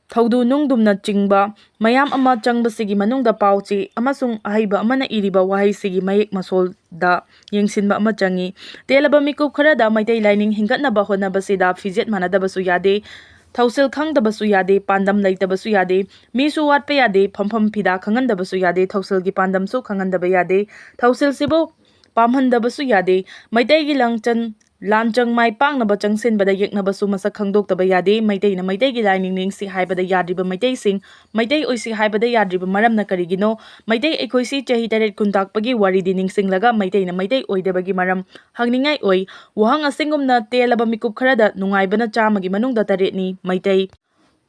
ꯊꯧꯗꯨ ꯅꯨꯡꯗꯨꯝꯅꯆꯤꯡꯕ ꯃꯌꯥꯝ ꯑꯃ ꯆꯪꯕꯁꯤꯒꯤ ꯃꯅꯨꯡꯗ ꯄꯥꯎ ꯆꯦ ꯑꯃꯁꯨꯡ ꯑꯍꯩꯕ ꯑꯃꯅ ꯏꯔꯤꯕ ꯋꯥꯍꯩꯁꯤꯒꯤ ꯃꯌꯦꯛ ꯃꯁꯣꯜꯗ ꯌꯦꯡꯁꯤꯟꯕ ꯑꯃ ꯆꯪꯏ꯫ ꯇꯦꯜꯂꯕ ꯃꯤꯀꯨꯞ ꯈꯔꯗ ꯃꯩꯇꯩ ꯂꯥꯏꯅꯤꯡ ꯍꯤꯡꯒꯠꯅꯕ ꯍꯣꯠꯅꯕꯁꯤꯗ ꯐꯤꯖꯦꯠ ꯃꯥꯟꯅꯗꯕꯁꯨ ꯌꯥꯗꯦ, ꯊꯧꯁꯤꯜ ꯈꯪꯗꯕꯁꯨ ꯌꯥꯗꯦ, ꯄꯥꯟꯗꯝ ꯂꯩꯇꯕꯁꯨ ꯌꯥꯗꯦ, ꯃꯤꯁꯨ ꯋꯥꯠꯄ ꯌꯥꯗꯦ, ꯐꯝꯐꯝ ꯐꯤꯗꯥ ꯈꯪꯍꯟꯗꯕꯁꯨ ꯌꯥꯗꯦ, ꯊꯧꯁꯤꯜꯒꯤ ꯄꯥꯟꯗꯝꯁꯨ ꯈꯪꯍꯟꯗꯕ ꯌꯥꯗꯦ꯫ ꯊꯧꯁꯤꯜꯁꯤꯕꯨ ꯄꯥꯝꯍꯟꯗꯕꯁꯨ ꯌꯥꯗꯦ꯫ ꯃꯩꯇꯩꯒꯤ ꯂꯥꯡꯆꯟ ꯂꯥꯟꯆꯪ ꯃꯥꯏ ꯄꯥꯛꯅꯕ ꯆꯪꯁꯤꯟꯕꯗ ꯌꯦꯛꯅꯕꯁꯨ ꯃꯁꯛ ꯈꯪꯗꯣꯛꯇꯕ ꯌꯥꯗꯦ꯫ ꯃꯩꯇꯩꯅ ꯃꯩꯇꯩꯒꯤ ꯂꯥꯏꯅꯤꯡ ꯅꯤꯡꯁꯤ ꯍꯥꯏꯕꯗ ꯌꯥꯗ꯭ꯔꯤꯕ ꯃꯩꯇꯩꯁꯤꯡ, ꯃꯩꯇꯩ ꯑꯣꯏꯁꯤ ꯍꯥꯏꯕꯗ ꯌꯥꯗ꯭ꯔꯤꯕ ꯃꯔꯝꯅ ꯀꯔꯤꯒꯤꯅꯣ? ꯃꯩꯇꯩ ꯑꯩꯈꯣꯏꯁꯤ ꯆꯍꯤ ꯇꯔꯦꯠ ꯀꯨꯟ ꯇꯥꯛꯄꯒꯤ ꯋꯥꯔꯤꯗꯤ ꯅꯤꯡꯁꯤꯡꯂꯒ ꯃꯩꯇꯩꯅ ꯃꯩꯇꯩ ꯑꯣꯏꯗꯕꯒꯤ ꯃꯔꯝ ꯍꯪꯅꯤꯡꯉꯥꯏ ꯑꯣꯏ꯫ ꯋꯥꯍꯪ ꯑꯁꯤꯒꯨꯝꯅ ꯇꯦꯜꯂꯕ ꯃꯤꯀꯨꯞ ꯈꯔꯗ ꯅꯨꯡꯉꯥꯏꯕꯅ ꯆꯥꯝꯃꯒꯤ ꯃꯅꯨꯡꯗ ꯇꯔꯦꯠꯅꯤ꯫ ꯃꯩꯇꯩ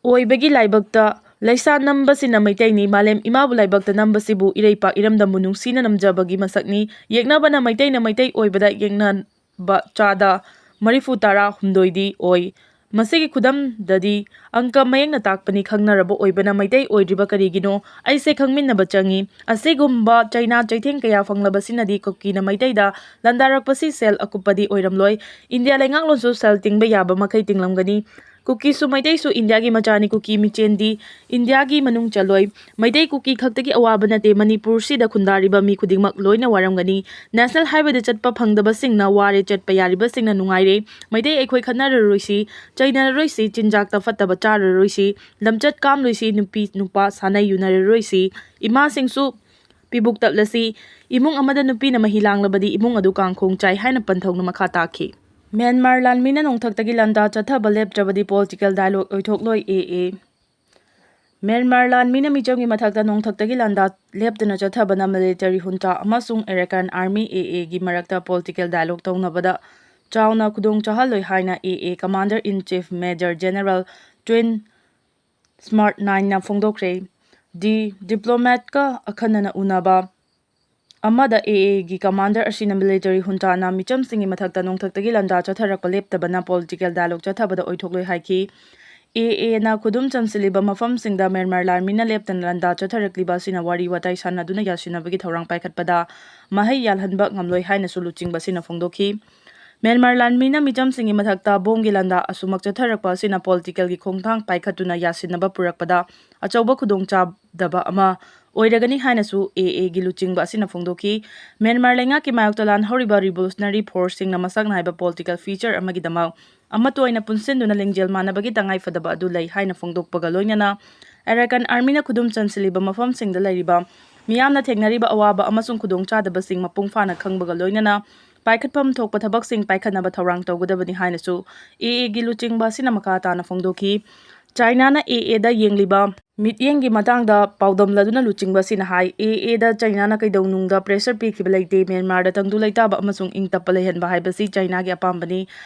ꯑꯣꯏꯕꯒꯤ ꯂꯥꯏꯕꯛꯇ ꯂꯩꯁꯥ ꯅꯝꯕꯁꯤꯅ ꯃꯩꯇꯩꯅꯤ꯫ ꯃꯥꯂꯦꯝ ꯏꯃꯥꯕꯨ ꯂꯥꯏꯕꯛꯇ ꯅꯝꯕꯁꯤꯕꯨ ꯏꯔꯩꯄꯥꯛ ꯏꯔꯝꯗꯝꯕꯨ ꯅꯨꯡꯁꯤꯅ ꯅꯝꯖꯕꯒꯤ ꯃꯁꯛꯅꯤ꯫ ꯌꯦꯛꯅꯕꯅ ꯃꯩꯇꯩꯅ ꯃꯩꯇꯩ ꯑꯣꯏꯕꯗ ꯌꯦꯛꯅ ꯕ ꯆꯥꯗ ꯃꯔꯤꯐꯨ ꯇꯔꯥ ꯍꯨꯝꯗꯣꯏꯗꯤ ꯑꯣꯏ꯫ ꯃꯁꯤꯒꯤ ꯈꯨꯗꯝꯗꯗꯤ ꯑꯪꯀ ꯃꯌꯦꯛꯅ ꯇꯥꯛꯄꯅꯤ꯫ ꯈꯪꯅꯔꯕ ꯑꯣꯏꯕꯅ ꯃꯩꯇꯩ ꯑꯣꯏꯗ꯭ꯔꯤꯕ ꯀꯔꯤꯒꯤꯅꯣ? ꯑꯩꯁꯦ ꯈꯪꯃꯤꯟꯅꯕ ꯆꯪꯏ꯫ ꯑꯁꯤꯒꯨꯝꯕ ꯆꯩꯅꯥ ꯆꯩꯊꯦꯡ ꯀꯌꯥ ꯐꯪꯂꯕꯁꯤꯅꯗꯤ ꯀꯨꯀꯤꯅ ꯃꯩꯇꯩꯗ ꯂꯥꯟꯗꯥꯔꯛꯄꯁꯤ ꯁꯦꯜ ꯑꯀꯨꯞꯄꯗꯤ ꯑꯣꯏꯔꯝꯂꯣꯏ꯫ ꯏꯟꯗꯤꯌꯥ ꯂꯩꯉꯥꯛꯂꯣꯟꯁꯨ ꯁꯦꯜ ꯇꯤꯡꯕ ꯌꯥꯕ ꯃꯈꯩ ꯇꯤꯡꯂꯝꯒꯅꯤ꯫ ꯀꯨꯀꯤꯁꯨ ꯃꯩꯇꯩꯁꯨ ꯏꯟꯗꯤꯌꯥꯒꯤ ꯃꯆꯥꯅꯤ꯫ ꯀꯨꯀꯤ ꯃꯤꯆꯦꯟꯗꯤ ꯏꯟꯗꯤꯌꯥꯒꯤ ꯃꯅꯨꯡ ꯆꯜꯂꯣꯏ꯫ ꯃꯩꯇꯩ ꯀꯨꯀꯤ ꯈꯛꯇꯒꯤ ꯑꯋꯥꯕ ꯅꯠꯇꯦ, ꯃꯅꯤꯄꯨꯔꯁꯤꯗ ꯈꯨꯟꯗꯥꯔꯤꯕ ꯃꯤ ꯈꯨꯗꯤꯡꯃꯛ ꯂꯣꯏꯅ ꯋꯥꯔꯝꯒꯅꯤ꯫ ꯅꯦꯁꯅꯦꯜ ꯍꯥꯏꯋꯦꯗ ꯆꯠꯄ ꯐꯪꯗꯕꯁꯤꯡꯅ ꯋꯥꯔꯦ, ꯆꯠꯄ ꯌꯥꯔꯤꯕꯁꯤꯡꯅ ꯅꯨꯡꯉꯥꯏꯔꯦ꯫ ꯃꯩꯇꯩ ꯑꯩꯈꯣꯏ ꯈꯠꯅꯔꯔꯣꯏꯁꯤ, ꯆꯩꯅꯔꯔꯣꯏꯁꯤ, ꯆꯤꯟꯖꯥꯛꯇ ꯐꯠꯇꯕ ꯆꯥꯔꯔꯣꯏꯁꯤ, ꯂꯝꯆꯠ ꯀꯥꯝꯂꯣꯏꯁꯤ, ꯅꯨꯄꯤ ꯅꯨꯄꯥ ꯁꯥꯟꯅ ꯌꯨꯅꯔꯔꯣꯏꯁꯤ, ꯏꯃꯥꯁꯤꯡꯁꯨ ꯄꯤꯕꯨꯛ ꯇꯞꯂꯁꯤ꯫ ꯏꯃꯨꯡ ꯑꯃꯗ ꯅꯨꯄꯤꯅ ꯃꯍꯤ ꯂꯥꯡꯂꯕꯗꯤ ꯏꯃꯨꯡ ꯑꯗꯨ ꯀꯥꯡꯈꯣꯡ ꯆꯥꯏ ꯍꯥꯏꯅ ꯄꯟꯊꯧꯅ ꯃꯈꯥ ꯇꯥꯈꯤ꯫ ꯃ꯭ꯌꯥꯟꯃꯥꯔ ꯂꯥꯟꯃꯤꯅ ꯅꯣꯡꯊꯛꯇꯒꯤ ꯂꯥꯟꯗꯥ ꯆꯠꯊꯕ ꯂꯦꯞꯇ꯭ꯔꯕꯗꯤ ꯄꯣꯂꯤꯇꯤꯀꯦꯜ ꯗꯥꯏꯂꯣꯒ ꯑꯣꯏꯊꯣꯛꯂꯣꯏ, ꯑꯦ ꯑꯦ꯫ ꯃ꯭ꯌꯥꯟꯃꯥꯔ ꯂꯥꯟꯃꯤꯅ ꯃꯤꯆꯝꯒꯤ ꯃꯊꯛꯇ ꯅꯣꯡꯊꯛꯇꯒꯤ ꯂꯥꯟꯗꯥ ꯂꯦꯞꯇꯅ ꯆꯠꯊꯕꯅ ꯃꯤꯂꯤꯇꯔꯤ ꯍꯨꯟꯇꯥ ꯑꯃꯁꯨꯡ ꯑꯦꯔꯥꯀꯥꯟ ꯑꯥꯔꯃꯤ, ꯑꯦ ꯑꯦꯒꯤ ꯃꯔꯛꯇ ꯄꯣꯂꯤꯇꯤꯀꯦꯜ ꯗꯥꯏꯂꯣꯒ ꯇꯧꯅꯕꯗ ꯆꯥꯎꯅ ꯈꯨꯗꯣꯡ ꯆꯥꯍꯜꯂꯣꯏ ꯍꯥꯏꯅ ꯑꯦ ꯑꯦ ꯀꯃꯥꯟꯗꯔ ꯏꯟ ꯆꯤꯐ ꯃꯦꯖꯔ ꯖꯦꯅꯔꯦꯜ ꯇ꯭ꯋꯤꯟ ꯁ꯭ꯃꯥꯔꯠ ꯅꯥꯏꯟꯅ ꯐꯣꯡꯗꯣꯛꯈ꯭ꯔꯦ꯫ ꯗꯤ ꯗꯤꯄ꯭ꯂꯣꯃꯦꯠꯀ ꯑꯈꯟꯅꯅ ꯎꯅꯕ ꯑꯃꯗ ꯑꯦ ꯑꯦꯒꯤ ꯀꯃꯥꯟꯗꯔ ꯑꯁꯤꯅ ꯃꯤꯂꯤꯇꯔꯤ ꯍꯨꯟꯇꯥꯅ ꯃꯤꯆꯝꯁꯤꯡꯒꯤ ꯃꯊꯛꯇ ꯅꯣꯡꯊꯛꯇꯒꯤ ꯂꯥꯟꯗꯥ ꯆꯠꯊꯔꯛꯄ ꯂꯦꯞꯇꯕꯅ ꯄꯣꯂꯤꯇꯤꯀꯦꯜ ꯗꯥꯏꯂꯣꯒ ꯆꯠꯊꯕꯗ ꯑꯣꯏꯊꯣꯛꯂꯣꯏ ꯍꯥꯏꯈꯤ꯫ ꯑꯦ ꯑꯦꯅ ꯈꯨꯗꯨꯝ ꯆꯟꯁꯤꯜꯂꯤꯕ ꯃꯐꯝꯁꯤꯡꯗ ꯃ꯭ꯌꯥꯟꯃꯥꯔ ꯂꯥꯟꯃꯤꯅ ꯂꯦꯞꯇꯅ ꯂꯥꯟꯗꯥ ꯆꯠꯊꯔꯛꯂꯤꯕ ꯑꯁꯤꯅ ꯋꯥꯔꯤ ꯋꯥꯇꯥꯏ ꯁꯥꯟꯅꯗꯨꯅ ꯌꯥꯁꯤꯟꯅꯕꯒꯤ ꯊꯧꯔꯥꯡ ꯄꯥꯏꯈꯠꯄꯗ ꯃꯍꯩ ꯌꯥꯜꯍꯟꯕ ꯉꯝꯂꯣꯏ ꯍꯥꯏꯅꯁꯨ ꯂꯨꯆꯤꯡꯕ ꯑꯁꯤꯅ ꯐꯣꯡꯗꯣꯛꯈꯤ꯫ ꯃ꯭ꯌꯥꯟꯃꯥꯔ ꯂꯥꯟꯃꯤꯅ ꯃꯤꯆꯝꯁꯤꯡꯒꯤ ꯃꯊꯛꯇ ꯕꯣꯝꯒꯤ ꯂꯥꯟꯗꯥ ꯑꯁꯨꯃꯛ ꯆꯠꯊꯔꯛꯄ ꯑꯁꯤꯅ ꯄꯣꯂꯤꯇꯤꯀꯦꯜꯒꯤ ꯈꯣꯡꯊꯥꯡ ꯄꯥꯏꯈꯠꯇꯨꯅ ꯌꯥꯁꯤꯟꯅꯕ ꯄꯨꯔꯛꯄꯗ ꯑꯆꯧꯕ ꯈꯨꯗꯣꯡꯆꯥꯗꯕ ꯑꯃ ꯑꯣꯏꯔꯒꯅꯤ ꯍꯥꯏꯅꯁꯨ ꯑꯦ ꯑꯦꯒꯤ ꯂꯨꯆꯤꯡꯕ ꯑꯁꯤꯅ ꯐꯣꯡꯗꯣꯛꯈꯤ꯫ ꯃ꯭ꯌꯥꯟꯃꯥꯔ ꯂꯩꯉꯥꯛꯀꯤ ꯃꯥꯌꯣꯛꯇ ꯂꯥꯟꯍꯧꯔꯤꯕ ꯔꯤꯚꯣꯂꯨꯁꯅꯔꯤ ꯐꯣꯔꯁꯁꯤꯡꯅ ꯃꯁꯛ ꯅꯥꯏꯕ ꯄꯣꯂꯤꯇꯤꯀꯦꯜ ꯐꯤꯆꯔ ꯑꯃꯒꯤꯗꯃꯛ ꯑꯃꯠꯇ ꯑꯣꯏꯅ ꯄꯨꯟꯁꯤꯟꯗꯨꯅ ꯂꯤꯡꯖꯦꯜ ꯃꯥꯟꯅꯕꯒꯤ ꯇꯉꯥꯏꯐꯗꯕ ꯑꯗꯨ ꯂꯩ ꯍꯥꯏꯅ ꯐꯣꯡꯗꯣꯛꯄꯒ ꯂꯣꯏꯅꯅ ꯑꯦꯔꯥꯀꯥꯟ ꯑꯥꯔꯃꯤꯅ ꯈꯨꯗꯨꯝ ꯆꯟꯁꯤꯜꯂꯤꯕ ꯃꯐꯝꯁꯤꯡꯗ ꯂꯩꯔꯤꯕ ꯃꯤꯌꯥꯝꯅ ꯊꯦꯡꯅꯔꯤꯕ ꯑꯋꯥꯕ ꯑꯃꯁꯨꯡ ꯈꯨꯗꯣꯡꯆꯥꯗꯕꯁꯤꯡ ꯃꯄꯨꯡ ꯐꯥꯅ ꯈꯪꯕꯒ ꯂꯣꯏꯅꯅ ꯄꯥꯏꯈꯠꯐꯝ ꯊꯣꯛꯄ ꯊꯕꯛꯁꯤꯡ ꯄꯥꯏꯈꯠꯅꯕ ꯊꯧꯔꯥꯡ ꯇꯧꯒꯗꯕꯅꯤ ꯍꯥꯏꯅꯁꯨ ꯑꯦ ꯑꯦꯒꯤ ꯂꯨꯆꯤꯡꯕ ꯑꯁꯤꯅ ꯃꯈꯥ ꯇꯥꯅ ꯐꯣꯡꯗꯣꯛꯈꯤ꯫ ꯆꯥꯏꯅꯥꯅ ꯑꯦ ꯑꯦꯗ ꯌꯦꯡꯂꯤꯕ ꯃꯤꯠꯌꯦꯡꯒꯤ ꯃꯇꯥꯡꯗ ꯄꯥꯎꯗꯝꯂꯗꯨꯅ ꯂꯨꯆꯤꯡꯕ ꯑꯁꯤꯅ ꯍꯥꯏ, ꯑꯦ ꯑꯦꯗ ꯆꯥꯏꯅꯥꯅ ꯀꯩꯗꯧꯅꯨꯡꯗ ꯄ꯭ꯔꯦꯁꯔ ꯄꯤꯈꯤꯕ ꯂꯩꯇꯦ꯫ ꯃ꯭ꯌꯥꯟꯃꯥꯔꯗ ꯇꯪꯗꯨ ꯂꯩꯇꯥꯕ ꯑꯃꯁꯨꯡ ꯏꯪ ꯇꯞꯄ ꯂꯩꯍꯟꯕ ꯍꯥꯏꯕꯁꯤ ꯆꯥꯏꯅꯥꯒꯤ ꯑꯄꯥꯝꯕꯅꯤ꯫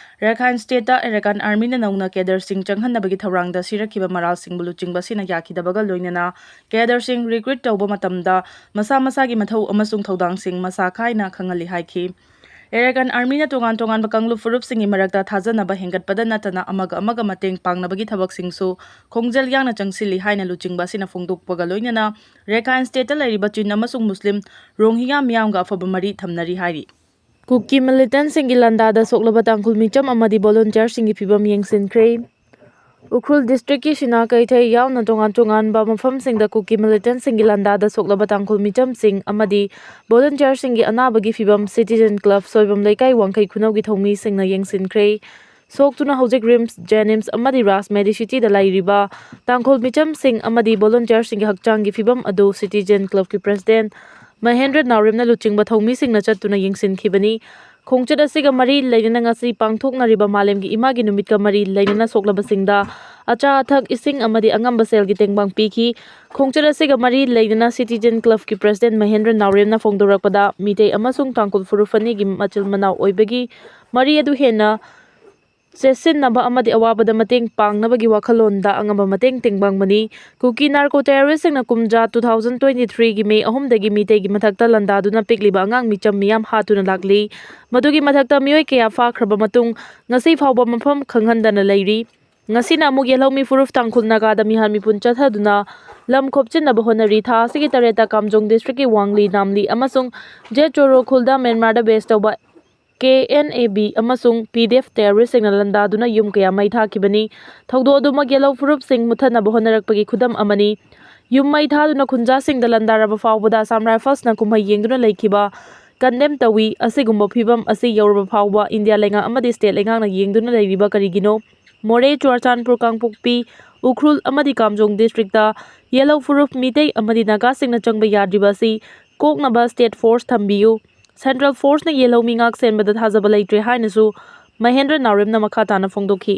ꯔꯥꯈꯥꯏꯟ ꯁ꯭ꯇꯦꯠꯇ ꯑꯦꯔꯥꯀꯥꯟ ꯑꯥꯔꯃꯤꯅ ꯅꯧꯅ ꯀꯦꯗꯔꯁꯤꯡ ꯆꯪꯍꯟꯅꯕꯒꯤ ꯊꯧꯔꯥꯡꯗ ꯁꯤꯔꯛꯈꯤꯕ ꯃꯔꯥꯜꯁꯤꯡꯕꯨ ꯂꯨꯆꯤꯡꯕ ꯑꯁꯤꯅ ꯌꯥꯈꯤꯗꯕꯒ ꯂꯣꯏꯅꯅ ꯀꯦꯗꯔꯁꯤꯡ ꯔꯤꯀ꯭ꯔꯨꯠ ꯇꯧꯕ ꯃꯇꯝꯗ ꯃꯁꯥ ꯃꯁꯥꯒꯤ ꯃꯊꯧ ꯑꯃꯁꯨꯡ ꯊꯧꯗꯥꯡꯁꯤꯡ ꯃꯁꯥ ꯈꯥꯏꯅ ꯈꯪꯍꯜꯂꯤ ꯍꯥꯏꯈꯤ꯫ ꯑꯦꯔꯥꯀꯥꯟ ꯑꯥꯔꯃꯤꯅ ꯇꯣꯉꯥꯟ ꯇꯣꯉꯥꯟꯕ ꯀꯥꯡꯂꯨꯞ ꯐꯨꯔꯨꯞꯁꯤꯡꯒꯤ ꯃꯔꯛꯇ ꯊꯥꯖꯅꯕ ꯍꯦꯟꯒꯠꯄꯗ ꯅꯠꯇꯅ ꯑꯃꯒ ꯑꯃꯒ ꯃꯇꯦꯡ ꯄꯥꯡꯅꯕꯒꯤ ꯊꯕꯛꯁꯤꯡꯁꯨ ꯈꯣꯡꯖꯦꯜ ꯌꯥꯡꯅ ꯆꯪꯁꯤꯜꯂꯤ ꯍꯥꯏꯅ ꯂꯨꯆꯤꯡꯕ ꯑꯁꯤꯅ ꯐꯣꯡꯗꯣꯛꯄꯒ ꯂꯣꯏꯅꯅ ꯔꯦꯈꯥꯏꯟ ꯁ꯭ꯇꯦꯠꯇ ꯂꯩꯔꯤꯕ ꯆꯤꯟ ꯑꯃꯁꯨꯡ ꯃꯨꯁꯂꯤꯝ ꯔꯣꯍꯤꯡꯌꯥ ꯃꯤꯌꯥꯝꯒ ꯑꯐꯕ ꯃꯔꯤ ꯊꯝꯅꯔꯤ ꯍꯥꯏꯔꯤ꯫ ꯀꯨꯀꯤ ꯃꯤꯂꯤꯇꯦꯟꯠꯁꯤꯡꯒꯤ ꯂꯥꯟꯗꯥꯗ ꯁꯣꯛꯂꯕ ꯇꯥꯡꯈꯨꯜ ꯃꯤꯆꯝ ꯑꯃꯗꯤ ꯚꯣꯂꯨꯟꯇꯤꯌꯔꯁꯤꯡꯒꯤ ꯐꯤꯚꯝ ꯌꯦꯡꯁꯤꯟꯈ꯭ꯔꯦ꯫ ꯎꯈ꯭ꯔꯨꯜ ꯗꯤꯁꯇ꯭ꯔꯤꯛꯀꯤ ꯁꯤꯅꯥ ꯀꯩꯊꯩ ꯌꯥꯎꯅ ꯇꯣꯉꯥꯟ ꯇꯣꯉꯥꯟꯕ ꯃꯐꯝꯁꯤꯡꯗ ꯀꯨꯀꯤ ꯃꯤꯂꯤꯇꯦꯟꯁꯤꯡꯒꯤ ꯂꯥꯟꯗꯥꯗ ꯁꯣꯛꯂꯕ ꯇꯥꯡꯈꯨꯜ ꯃꯤꯆꯝꯁꯤꯡ ꯑꯃꯗꯤ ꯚꯣꯂꯨꯟꯇꯤꯌꯔꯁꯤꯡꯒꯤ ꯑꯅꯥꯕꯒꯤ ꯐꯤꯕꯝ ꯁꯤꯇꯤꯖꯦꯟ ꯀ꯭ꯂꯕ ꯁꯣꯏꯕꯝ ꯂꯩꯀꯥꯏ ꯋꯥꯡꯈꯩ ꯈꯨꯅꯧꯒꯤ ꯊꯧꯃꯤꯁꯤꯡꯅ ꯌꯦꯡꯁꯤꯟꯈ꯭ꯔꯦ꯫ ꯁꯣꯛꯇꯨꯅ ꯍꯧꯖꯤꯛ ꯔꯤꯝꯁ, ꯖꯦꯅꯤꯝꯁ ꯑꯃꯗꯤ ꯔꯥꯖ ꯃꯦꯗꯤꯁꯤꯇꯤꯗ ꯂꯩꯔꯤꯕ ꯇꯥꯡꯈꯨꯜ ꯃꯤꯆꯝꯁꯤꯡ ꯑꯃꯗꯤ ꯚꯣꯂꯨꯟꯇꯤꯌꯔꯁꯤꯡꯒꯤ ꯍꯛꯆꯥꯡꯒꯤ ꯐꯤꯕꯝ ꯑꯗꯨ ꯁꯤꯇꯤꯖꯦꯟ ꯀ꯭ꯂꯕꯀꯤ ꯄ꯭ꯔꯦꯁꯤꯗꯦꯟ ꯃꯍꯦꯟꯗ꯭ꯔ ꯅꯥꯎꯔꯦꯝꯅ ꯂꯨꯆꯤꯡꯕ ꯊꯧꯃꯤꯁꯤꯡꯅ ꯆꯠꯇꯨꯅ ꯌꯦꯡꯁꯤꯟꯈꯤꯕꯅꯤ꯫ ꯈꯣꯡꯆꯠ ꯑꯁꯤꯒ ꯃꯔꯤ ꯂꯩꯅꯅ ꯉꯁꯤ ꯄꯥꯡꯊꯣꯛꯅꯔꯤꯕ ꯃꯥꯂꯦꯝꯒꯤ ꯏꯃꯥꯒꯤ ꯅꯨꯃꯤꯠꯀ ꯃꯔꯤ ꯂꯩꯅꯅ ꯁꯣꯛꯂꯕꯁꯤꯡꯗ ꯑꯆꯥ ꯑꯊꯛ, ꯏꯁꯤꯡ ꯑꯃꯗꯤ ꯑꯉꯝꯕ ꯁꯦꯜꯒꯤ ꯇꯦꯡꯕꯥꯡ ꯄꯤꯈꯤ꯫ ꯈꯣꯡꯆꯠ ꯑꯁꯤꯒ ꯃꯔꯤ ꯂꯩꯅꯅ ꯁꯤꯇꯤꯖꯦꯟ ꯀ꯭ꯂꯕꯀꯤ ꯄ꯭ꯔꯦꯁꯤꯗꯦꯟ ꯃꯍꯦꯟꯗ꯭ꯔ ꯅꯥꯎꯔꯦꯝꯅ ꯐꯣꯡꯗꯣꯔꯛꯄꯗ, ꯃꯤꯇꯩ ꯑꯃꯁꯨꯡ ꯇꯥꯡꯈꯨꯜ ꯐꯨꯔꯨꯞ ꯑꯅꯤꯒꯤ ꯃꯆꯤꯜ ꯃꯅꯥꯎ ꯑꯣꯏꯕꯒꯤ ꯃꯔꯤ ꯑꯗꯨ ꯍꯦꯟꯅ ꯆꯦꯠꯁꯤꯟꯅꯕ ꯑꯃꯗꯤ ꯑꯋꯥꯕꯗ ꯃꯇꯦꯡ ꯄꯥꯡꯅꯕꯒꯤ ꯋꯥꯈꯜꯂꯣꯟꯗ ꯑꯉꯝꯕ ꯃꯇꯦꯡ ꯇꯦꯡꯕꯥꯡꯕꯅꯤ꯫ ꯀꯨꯀꯤ ꯅꯥꯔꯀꯣ ꯇꯦꯔꯣꯔꯤꯁꯁꯤꯡꯅ ꯀꯨꯝꯖꯥ two thousand twenty threeꯒꯤ ꯃꯦ ꯑꯍꯨꯝꯗꯒꯤ ꯃꯤꯇꯩꯒꯤ ꯃꯊꯛꯇ ꯂꯥꯟꯗꯥꯗꯨꯅ ꯄꯤꯛꯂꯤꯕ ꯑꯉꯥꯡ ꯃꯤꯆꯝ ꯃꯤꯌꯥꯝ ꯍꯥꯠꯇꯨꯅ ꯂꯥꯛꯂꯤ꯫ ꯃꯗꯨꯒꯤ ꯃꯊꯛꯇ ꯃꯤꯑꯣꯏ ꯀꯌꯥ ꯐꯥꯈ꯭ꯔꯕ ꯃꯇꯨꯡ ꯉꯁꯤ ꯐꯥꯎꯕ ꯃꯐꯝ ꯈꯪꯍꯟꯗꯅ ꯂꯩꯔꯤ꯫ ꯉꯁꯤꯅ ꯑꯃꯨꯛ ꯌꯦꯜꯍꯧꯃꯤ ꯐꯨꯔꯨꯞ ꯇꯥꯡꯈꯨꯜ ꯅꯥꯒꯥꯗ ꯃꯤꯍꯥꯠ ꯃꯤꯄꯨꯟ ꯆꯠꯊꯗꯨꯅ ꯂꯝ ꯈꯣꯞꯆꯤꯟꯅꯕ ꯍꯣꯠꯅꯔꯤ꯫ ꯊꯥ ꯑꯁꯤꯒꯤ ꯇꯔꯦꯠꯇ ꯀꯥꯝꯖꯣꯡ ꯗꯤꯁꯇ꯭ꯔꯤꯛꯀꯤ ꯋꯥꯡꯂꯤ ꯅꯥꯝꯂꯤ ꯑꯃꯁꯨꯡ ꯖꯦꯠ ꯆꯣꯔꯣ ꯈꯨꯜꯗ ꯃ꯭ꯌꯥꯟꯃꯥꯔꯗ ꯕꯦꯁ ꯇꯧꯕ ꯀꯦ ꯑꯦꯟ ꯑꯦ ꯕꯤ ꯑꯃꯁꯨꯡ ꯄꯤ ꯗꯤ ꯑꯦꯐ ꯇꯦꯔꯣꯔꯤꯁꯁꯤꯡꯅ ꯂꯥꯟꯗꯥꯗꯨꯅ ꯌꯨꯝ ꯀꯌꯥ ꯃꯩ ꯊꯥꯈꯤꯕꯅꯤ꯫ ꯊꯧꯗꯣꯛ ꯑꯗꯨꯃꯛ ꯌꯦꯜꯍꯧ ꯐꯨꯔꯨꯞꯁꯤꯡ ꯃꯨꯠꯊꯠꯅꯕ ꯍꯣꯠꯅꯔꯛꯄꯒꯤ ꯈꯨꯗꯝ ꯑꯃꯅꯤ꯫ ꯌꯨꯝ ꯃꯩ ꯊꯥꯗꯨꯅ ꯈꯨꯟꯖꯥꯁꯤꯡꯗ ꯂꯥꯟꯗꯥꯔꯕ ꯐꯥꯎꯕꯗ ꯑꯁꯥꯝ ꯔꯥꯏꯐꯜꯁꯅ ꯀꯨꯝꯍꯩ ꯌꯦꯡꯗꯨꯅ ꯂꯩꯈꯤꯕ ꯀꯟꯗꯦꯝ ꯇꯧꯏ꯫ ꯑꯁꯤꯒꯨꯝꯕ ꯐꯤꯕꯝ ꯑꯁꯤ ꯌꯧꯔꯕ ꯐꯥꯎꯕ ꯏꯟꯗꯤꯌꯥ ꯂꯩꯉꯥꯛ ꯑꯃꯗꯤ ꯁ꯭ꯇꯦꯠ ꯂꯩꯉꯥꯛꯅ ꯌꯦꯡꯗꯨꯅ ꯂꯩꯔꯤꯕ ꯀꯔꯤꯒꯤꯅꯣ? ꯃꯣꯔꯦ, ꯆꯨꯔꯆꯥꯟꯄꯨꯔ, ꯀꯥꯡꯄꯣꯛꯄꯤ, ꯎꯈ꯭ꯔꯨꯜ ꯑꯃꯗꯤ ꯀꯥꯝꯖꯣꯡ ꯗꯤꯁꯇ꯭ꯔꯤꯛꯇ ꯌꯦꯜꯍꯧ ꯐꯨꯔꯨꯞ ꯃꯤꯇꯩ ꯑꯃꯗꯤ ꯅꯥꯒꯥꯁꯤꯡꯅ ꯆꯪꯕ ꯌꯥꯗ꯭ꯔꯤꯕ ꯑꯁꯤ ꯀꯣꯛꯅꯕ ꯁ꯭ꯇꯦꯠ ꯐꯣꯔꯁ ꯊꯝꯕꯤꯌꯨ꯫ ꯁꯦꯟꯇ꯭ꯔꯦꯜ ꯐꯣꯔꯁꯅ ꯌꯦꯜꯍꯧꯃꯤ ꯉꯥꯛ ꯁꯦꯟꯕꯗ ꯊꯥꯖꯕ ꯂꯩꯇ꯭ꯔꯦ ꯍꯥꯏꯅꯁꯨ ꯃꯍꯦꯟꯗ꯭ꯔ ꯅꯥꯎꯔꯦꯝꯅ ꯃꯈꯥ ꯇꯥꯅ ꯐꯣꯡꯗꯣꯛꯈꯤ꯫